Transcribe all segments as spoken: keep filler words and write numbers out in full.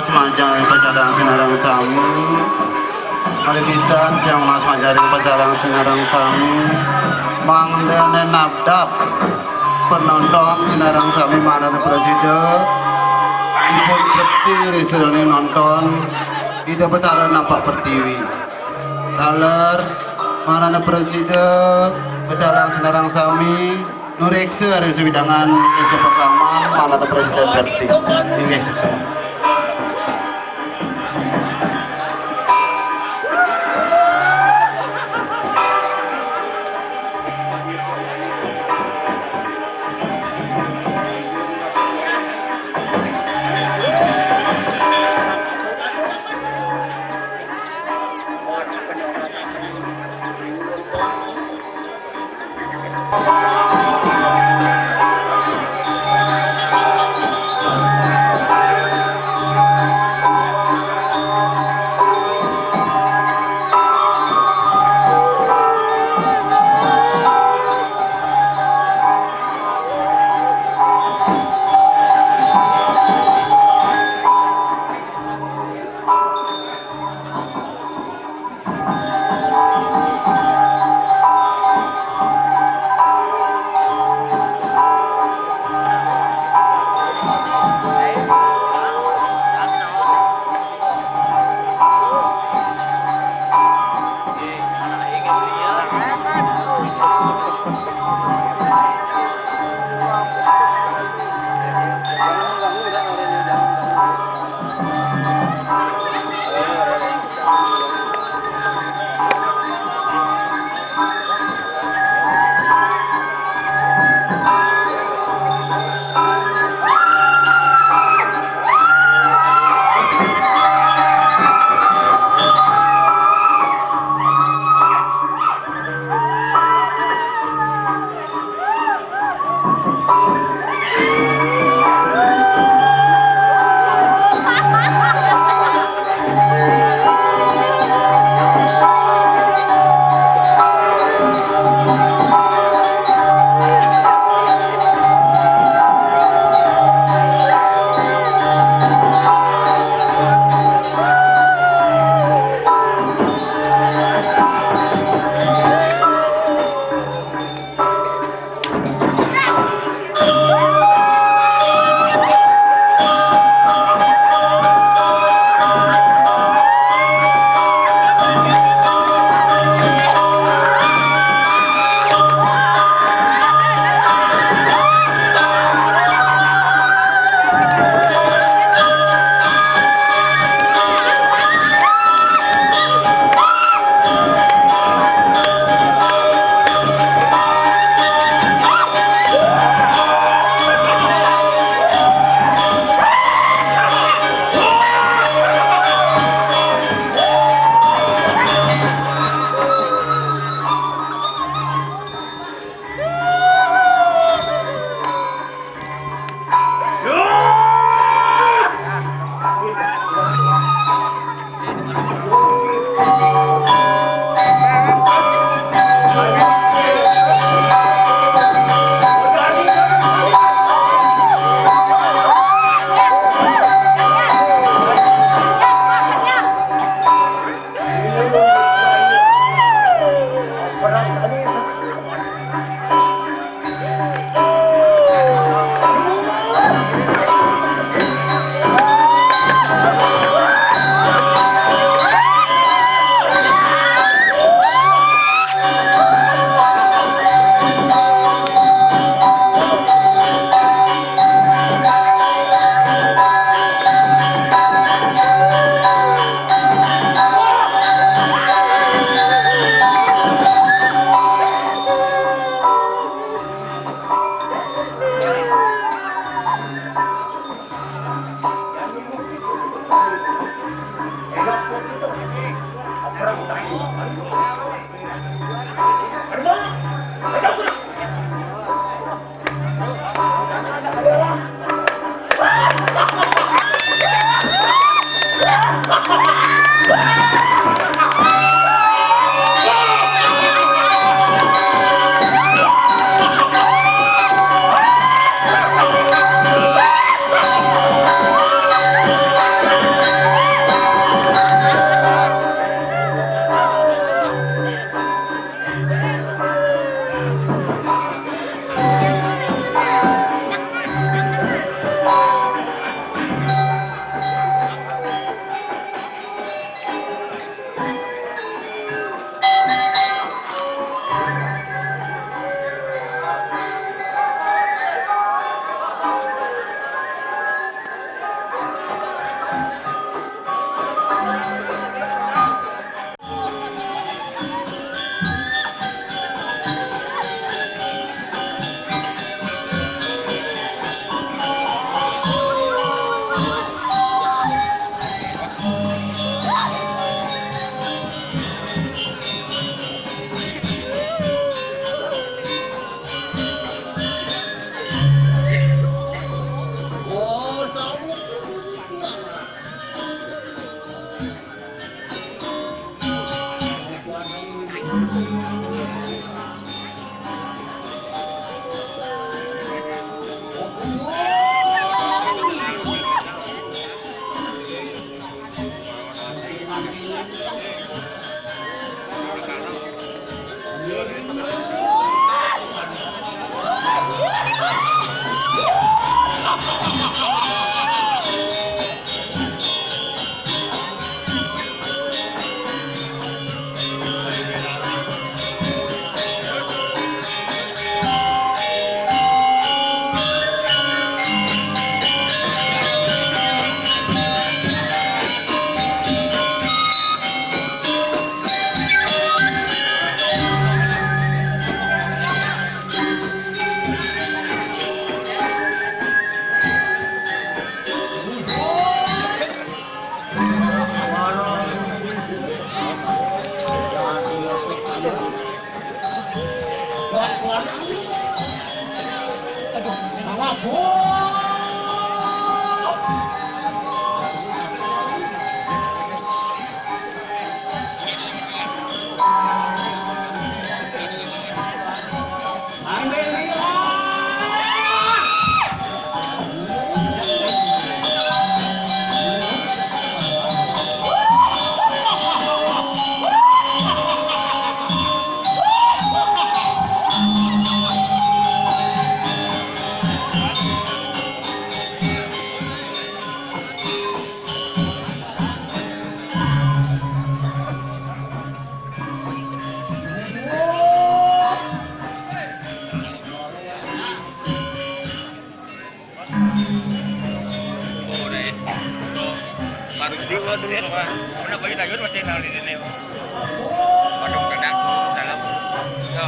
Majaring pacalang sinareng sami. Malih pisan tiang nunas majaring pacalang sinareng sami. Mangdene nabdab penonton sinareng sami mangdene prasida dipun bekti ri sajeroning nonton Ida Betara Nampak Pertiwi. Taler mangdene prasida pacalang sinareng sami nureksa ring sawidangan desa Pakraman, mangdene prasida bekti. Inggih, suksma. Aduh, malah, Bu. Harus dulu tuh ya. Mana bayi tayun macam nang di sini. Pada kadang dalam. Yo.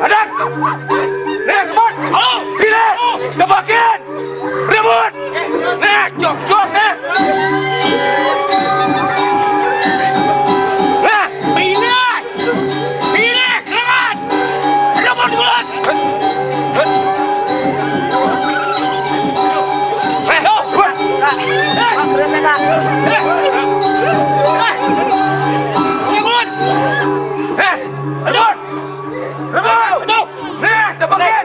Hadang! Nih, rebut! Halo! Pilih! Tebakin! Rebut! Nih, cok-cok, nih! Nah, pilih! Pilih, rebut! Rebut, rebut! Eh, rebut! Eh, rebut! Eh, rebut! Rebut! Rebut! Nih, tebakin!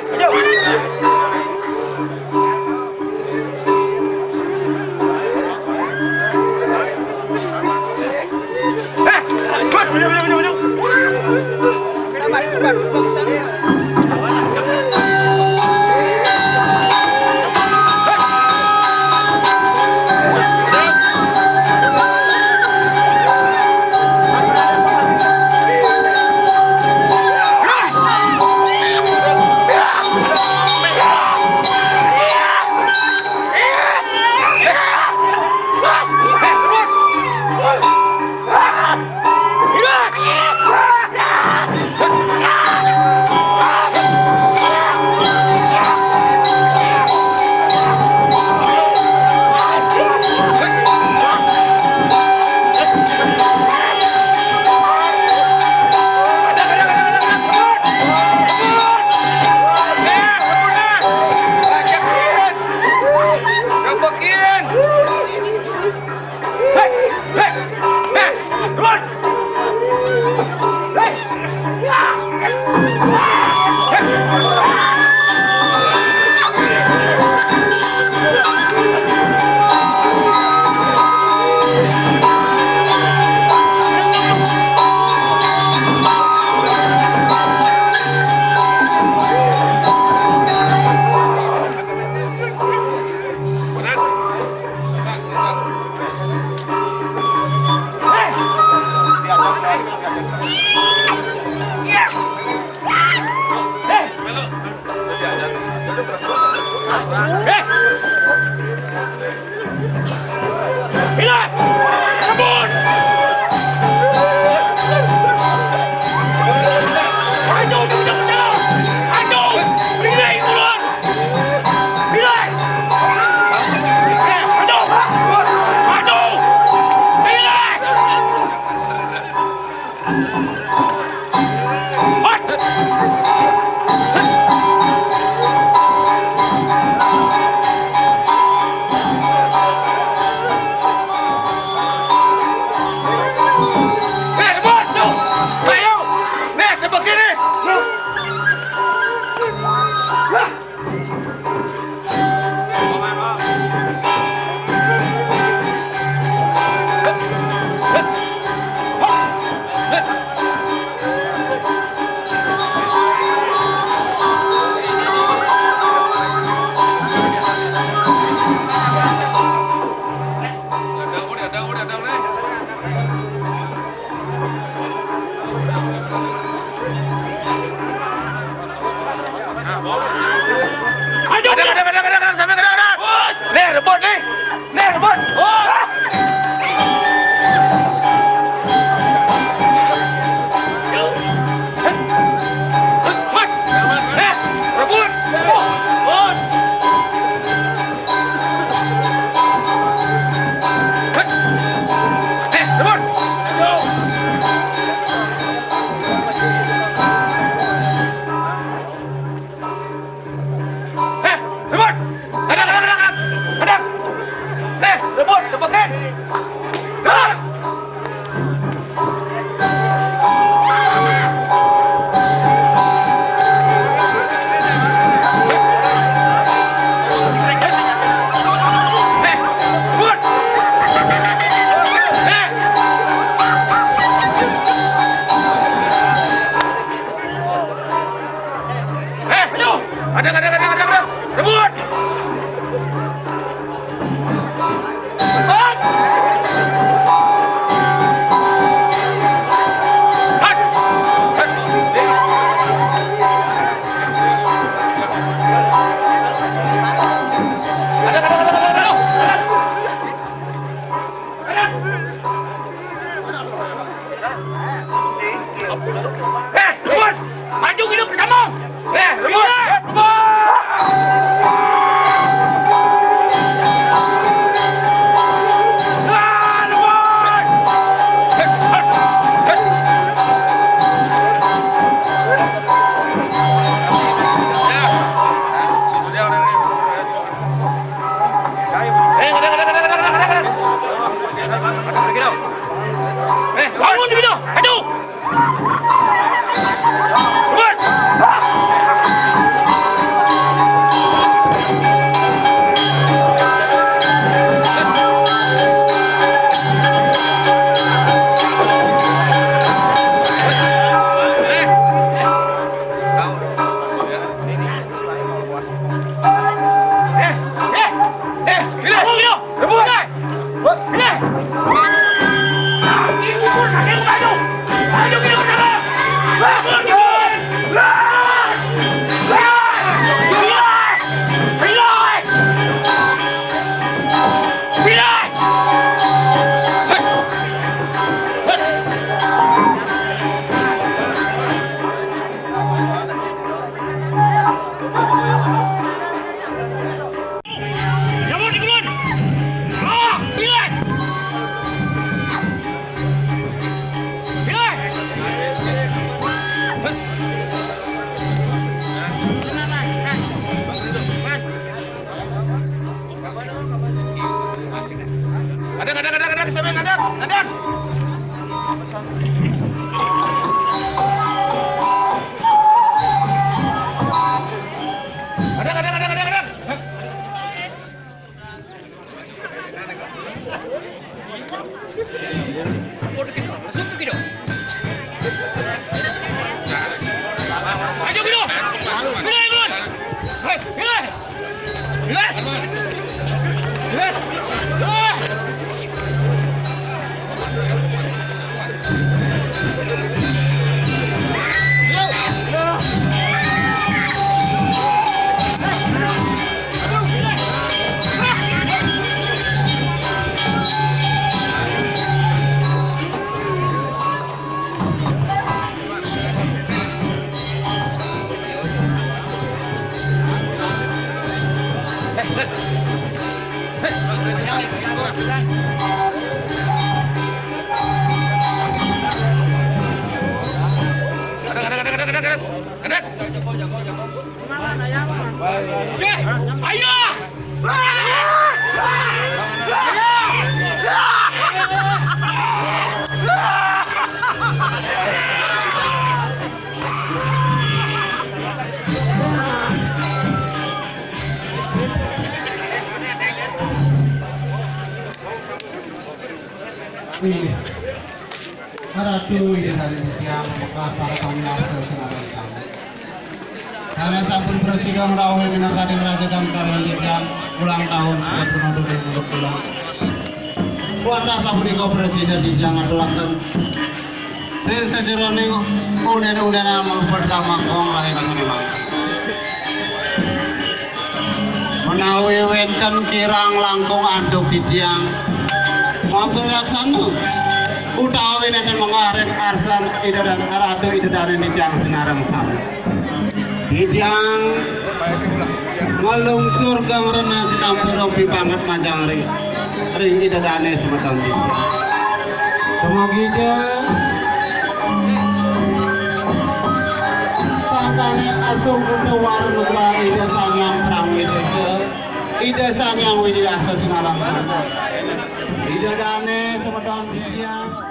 Ayo, ada, ada, ada, ada, ada, sampai ada, ada. Nih, rebut nih. Nih, rebut. Nih, rebut. Nih, rebut. Eh, rebut! Hadang, hadang, hadang, hadang! Hadang! Eh, rebut, tebakin! Hadang! Eh, rebut! Eh! Eh, maju! Hadang, hadang, hadang, hadang, hadang! Rebut! Eh, rebut! Maju kita bersama! Eh, rebut! Rebut! Ah, rebut! Eh, ada, ada, ada, ada, ada, ada. Ada lagi dong. Eh, bangun dulu dong. Aduh. Bangun. Ngadeg, ngadeg, ngadeg, ngadeg, siapa yang ngadeg? Ngadeg. Ngadeg, ngadeg, ngadeg, ngadeg, ngadeg. Ayo! Iya. Ratu, Ida Sari Titiang, Mekah, para tamu yang berkenan. Karena sampun prasida ngrawuhi minangka ing rajegan karyanipun ulang tahun sepuluh tahun untuk ulang. Kuatah sapunika prasida titiang ngaturaken ring sajeroning unen-unenan manguped ramakong rahina sane mangke. Menawi wenten kirang langkung antuk titiang mampir laksana utawi nenten mengarep arsan Ida dan Ratu Ida Dane titiang sinareng sami. Titiang nglungsur geng rena sinampura pipanget majeng ring, ring Ida Dane semeton titiang. Dumugi ja sangkane asung kuntuwar nugraha Ida Sang Hyang Prang Widesa, Ida Sang Hyang Widi Wasa sinareng. Ida Dane semeton titiang.